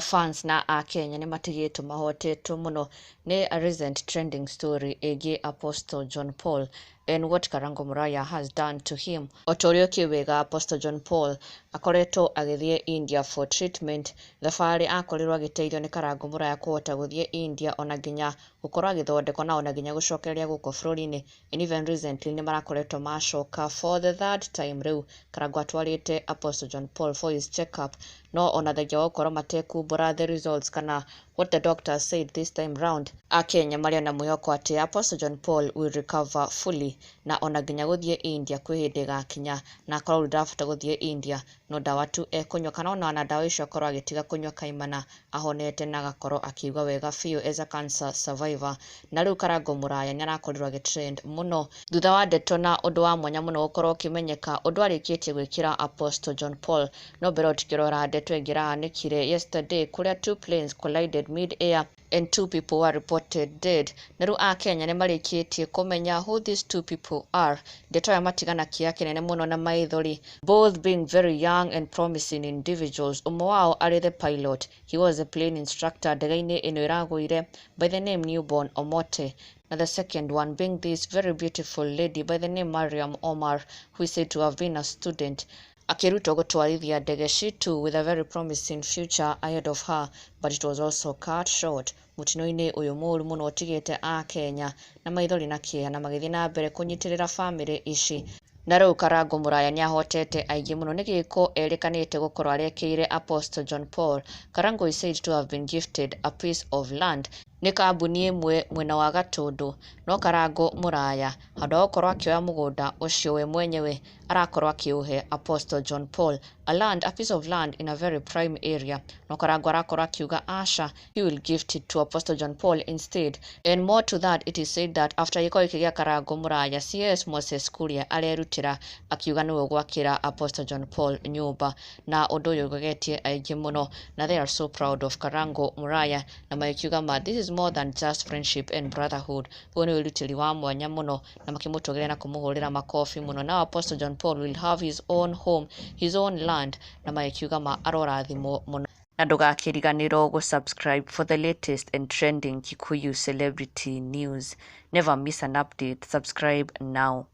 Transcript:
Mafans na akenya nĩ matigĩtwo mahotetwo mũno nĩ a recent trending story ĩgiĩ Apostle John Paul and what Karango Muraya has done to him. O ta ũrĩa ũkĩũĩ wega, Apostle John Paul akoretwo agĩthiĩ India for treatment. Thabarĩ akorirwo agĩteithio nĩ Karango Muraya kũhota gũthiĩ India, ona nginya gũkorwo agĩthondekwo na ona nginya gũcokereria gũkũ bũrũri-inĩ. And even recently nĩ marakoretwo macoka for the third time. Rĩu Karango atwarĩte Apostle John Paul for his check up, no ona thengia wa gũkorwo matekumbũra the results kana what the doctor said this time round, akenya marĩ na mwĩhoko atĩ Apostle John Paul will recover fully na ona nginya gũthiĩ India kwĩ hĩndĩ ĩgakinya na akorwo rĩu ndarabata gũthiĩ India, no ndawa tu ekũnyua, kana ona ndawa icio akorwo agĩtiga kũnyua kaimana ahonete na agakorwo akĩigua wega biũ as a cancer survivor. Na rĩu Karango Muraya nĩ arakorirwo agĩtrend mũno thutha wa ndeto na ũndũ wa mwanya mũno gũkorwo ũkĩmenyeka ũndũ arĩkĩtie gwĩkĩra Apostle John Paul. No mbere tukĩrora ndeto ĩngĩ ĩrahanĩkire yesterday, kũrĩa two planes collided mid-air and two people were reported dead. Na rĩu akenya nĩ marĩkĩtie kũmenya who these two people are. Ndeto aya matigana kĩeha kĩnene mũno na maithori, both being very young and promising individuals. Ũmwe wao arĩ the pilot. He was a plane instructor ndege-inĩ ĩno ĩragũire, by the name Newborn Omote, na the second one being this very beautiful lady by the name Mariam Omar, who is said to have been a student akĩrutwo gũtwarithia ndege. She too with a very promising future ahead of her, but it was also cut short mũtino-inĩ ũyũ mũũru mũno ũtigĩte akenya na maithori na kĩeha, na magĩthiĩ na mbere kũnyitĩrĩra bamĩrĩ ici. Na rĩu Karango Muraya nĩ ahotete aingĩ mũno nĩ gĩko erĩkanĩte gũkorwo arekĩire Apostle John Paul. Karango is said to have been gifted a piece of land nĩ kambuni ĩmwe mwena wa Gatũndũ, no Karango Muraya, handũ ha gũkorwo akĩoya mũgũnda ũcio we mwenyewe, arakorwo akĩũhe Apostle John Paul, a land, a piece of land in a very prime area. No Karango arakorwo akiuga aca, he will gift it to Apostle John Paul instead. And more to that, it is said that after gĩko gĩkĩ gĩa Karango Muraya, CS Moses Kuria arerutĩra akiuga nĩwe ũgwakĩra Apostle John Paul nyũmba, na ũndũ ũyũ ũgegetie aingĩ mũno, na they are so proud of Karango Muraya na magĩkiuga ma this is more than just friendship and brotherhood. Ũyũ nĩ wĩrutĩri wa mwanya mũno, na makĩmũtũgĩria na kũmũhũrĩra makobi mũno. Now Apostle John Paul will have his own home, his own land, na magĩkiuga ma arorathimwo mũno. Na ndũgakĩriganĩrwo gũ-subscribe for the latest and trending Kikuyu celebrity news. Never miss an update. Subscribe now.